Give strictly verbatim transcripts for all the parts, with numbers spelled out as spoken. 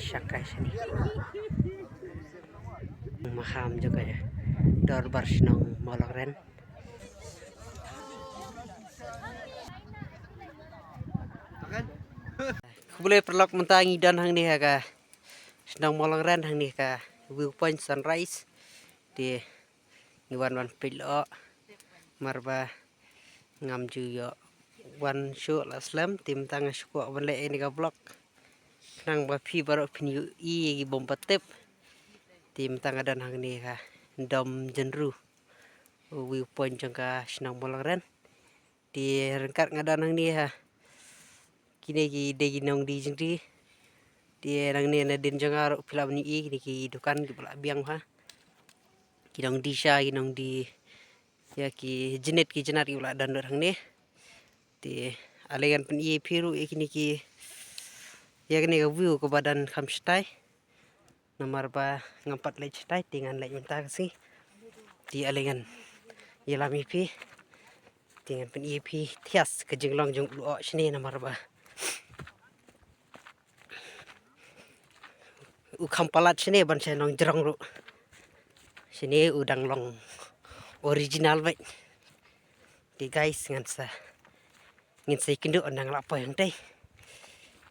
Shangkai shane. Maham jong ka dorbar shnong Mawlangren. Khublei paralok, mynta ngi don hangne ha ka shnong Mawlangren, hangne ka view point sunrise. Te ngi wan ban peit lyoh namar ba ngam ju ïoh wan shuh la slem, te mynta nga shu kwah ban leh ïa kane ka vlog khnang ba phi baroh phin ïohi ïa ki bym pat tip. Te mynta nga don hangne ha Dom Jynru, view point jong ka shnong Mawlangren. Te ryngkat nga don hangne ha kine ki dei ki nongdie jingdie. Te nangne nadien jong nga ruh phi lah ban ïohi kine ki dukan kiba la biang ha ki nongdie sha, ki nongdie ïa ki jnit ki jnat kiba la don lut hangne. Te ale ngan pyni ïa phi ruh ïa kine ki, ïa kane ka view kaba don kham shatai. Namar ba ngam pat leit shatai, te ngan leit mynta ka sngi. Te ale ngan ïalam ïa phi. Te ngan pyni ïa phi thias ka jinglong jong u lyoh shane namar ba u kham palat shane ban sha nongjrong ruh. Shane u dang long original beit. Te guys, ngan sa, ngin sa ïakynduh ynda nga la poi hangtei.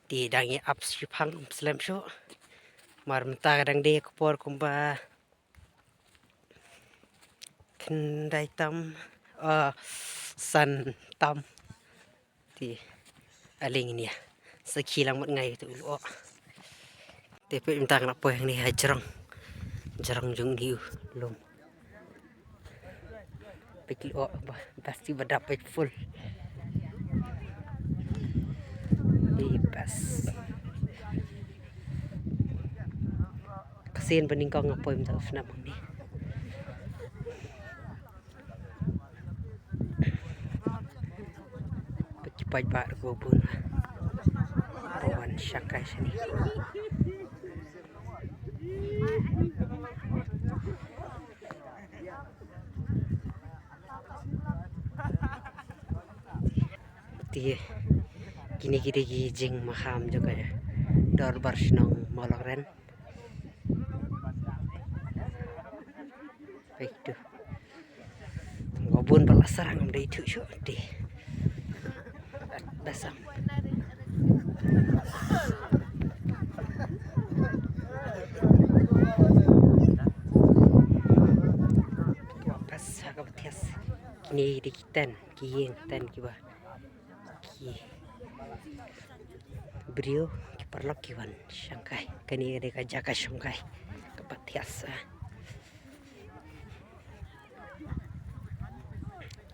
Te dang ïa ap shipang, ym slem shuh. Mar mynta ka dang dei ka por kumba khyndai tam, ah, san tam. Te ale ngin ïa sakhi lang bad nga ïa uto u lyoh. Te peit mynta nga la poi hangne ha jrong, jrong jong une u lum. Peit lyoh ba bas, te ba dap peit full. Ei bas. Ka sien ba nyngkong nga poi mynta u snem hangne. Peit ki paidbah ruh kiba bun ba wan shangkai shane. Te kine ki dei ki jingmaham jong ka dorbar shnong Mawlangren. Peit tu. Nga bun ba la sarang, ym dei ithuh shuh te. Da sam. Wapas ha kaba thias. Kine dei ki tent, ki ïing tent kiba ki briew, ki paralok ki wan shangkai. Kane ka dei ka jaka shongkai kaba thias, ah.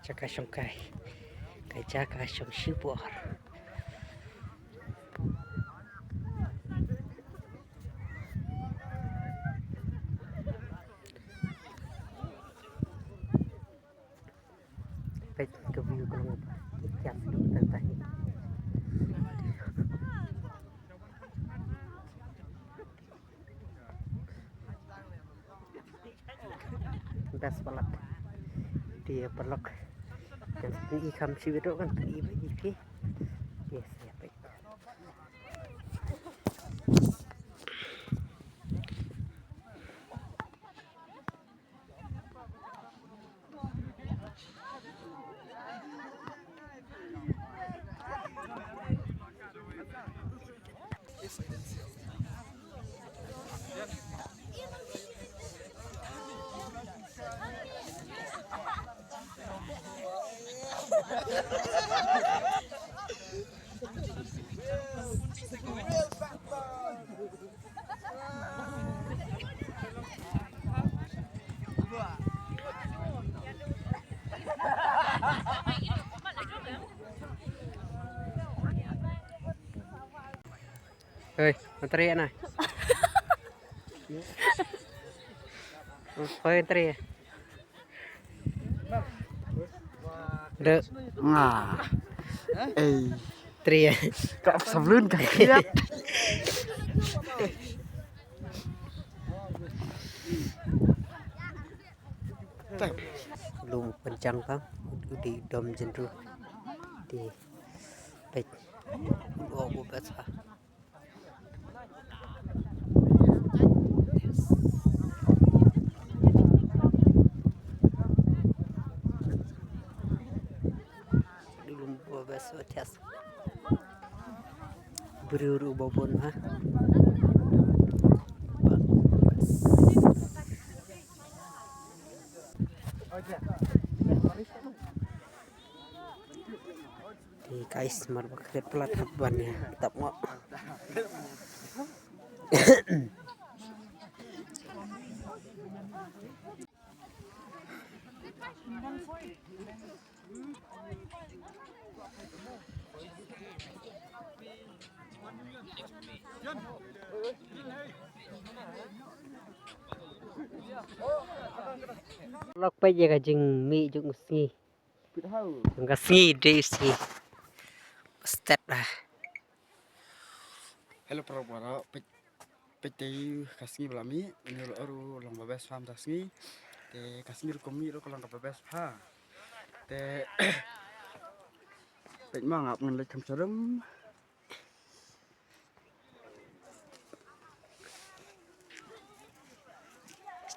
Jaka shongkai, ka jaka shong shibor. Peit ka view ka long ba thias tang tang. Best palat. Te paralok, kan pyni kham shi video, kan pyni ba ïa phi. Yes, ïa peit. Hei, menteri na. Hei, menteri. Dek. Nga. Eh. Tri ya. Kap sablun ka kiat. Lum panjang ka, u dei Dom Jynru. Te peit. Oh, bu basa. Best, best. Briew ruh ba bun ha. Hey guys, mar ba klet plat hap ban ïa tap mo. Lok peit ïa ka jingmih jong u sngi. Jong ka sngi, dei u sngi. Step dah. Hello para para, peit, peit te ka sngi ba la mih, ïa u la ru long ba best pha mynta ka sngi. Te ka sngi ruh ka mih ruh ka long kaba best pha. Te peit ma nga ap ngan leit kham sharum.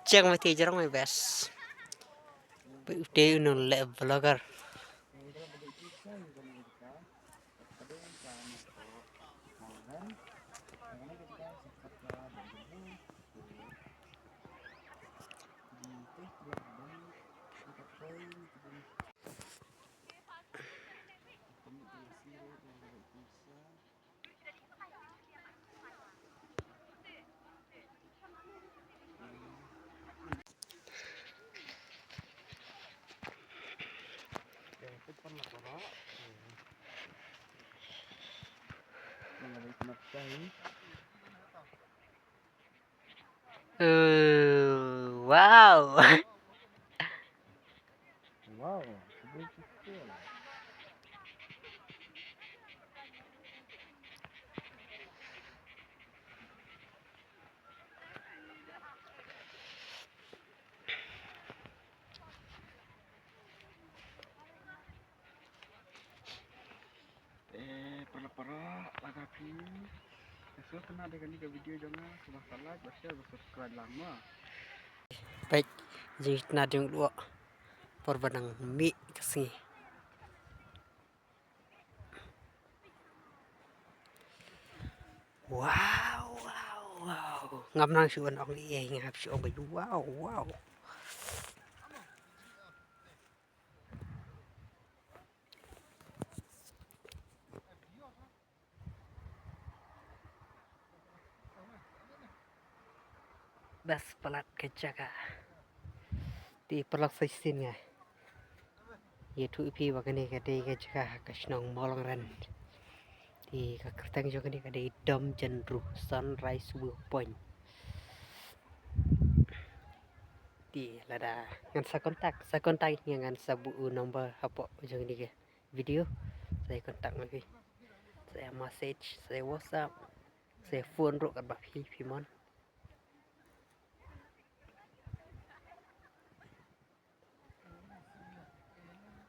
Chang ma te jrong me best. Peit te u nong le vlogger. Uh, wow. Wow, beautiful. Eh, para para, lada phi sngewtynnat da kane ka video jong nga, sngewbha sa like, ba share, ba subscribe lang mo. Peit, jingtynnat jong u lyoh por ba nang mih ka sngi. Wow, wow, wow. Ngam nang shu ong ei, nga hap shu ong ba wow, wow. Best palat ka jaka. Te paralok sa shisien nga ïathuh ïa phi ba kane ka dei ka jaka ha ka shnong Mawlangren. Te ka kyrteng jong kane ka dei Dom Jynru, Sunrise View Point. Te lada ngan sa contact, sa contact ïa nga, ngan sa buh u number hapoh jong kane ka video. Sa ïa contact ma phi. Sa ïa message, sa ïa WhatsApp, sa ïa phone ruh katba phi, phi mon.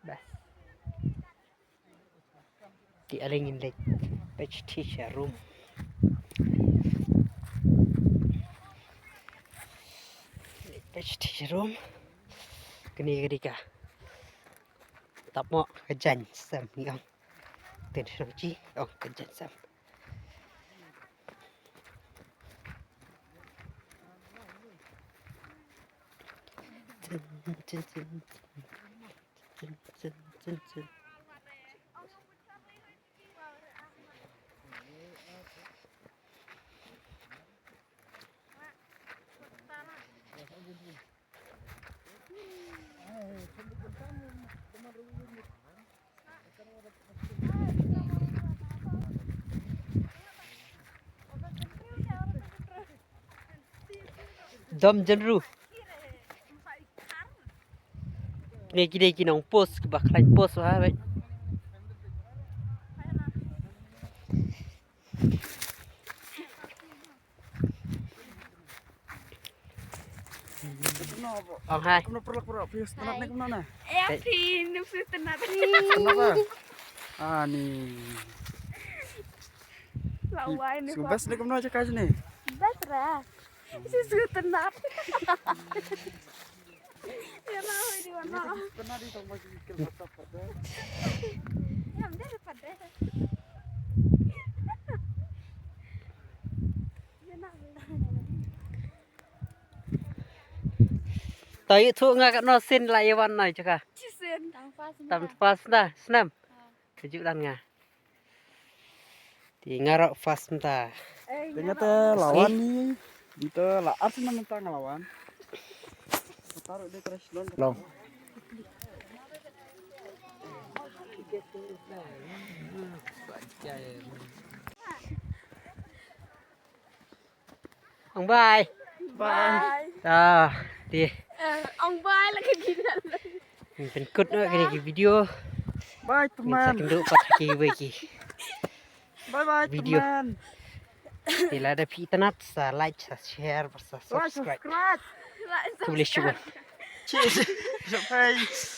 Bas. Te ale ngin leit peit sha room. Peit sha room. Kane ka dei ka tap mo ka jaiñ sem ngi ong. Ten shnong chi ong ka jaiñ sem. Dom Jynru. Kine ki dei ki nong post, kiba khlaiñ post ha beit. Ong hai. Kumno paralok, paralok, phi sngewtynnat ne kumno ne? Eh, phi, nang sngewtynnat. Sngewtynnat ba? Ah, ni. Lawai ni. Sngewbha ne kumno jaka jong ngi? Best ra. Sngewtynnat. Ïa la hoi di wan. Sngewtynnat di tong ba ki kil WhatsApp pyrta. Ïa, ym dei To ïathuh nga katno sien la ïa wan na jaka. Tam first da snem. Ka ju dan nga. Te nga ruh first mynta. Te nga te la wan ni. Mynta la ar snem mynta nga la wan. Long. Ong bye. Bye. Ah, te. Ong bye la ka gina. Pynkut noh kane ka video. Bye teman. Sa kynduh pat ki wei ki. Bye bye teman. Te lada phi itynnad sa like, sa share bad sa subscribe. Khublei shibun. Cheers.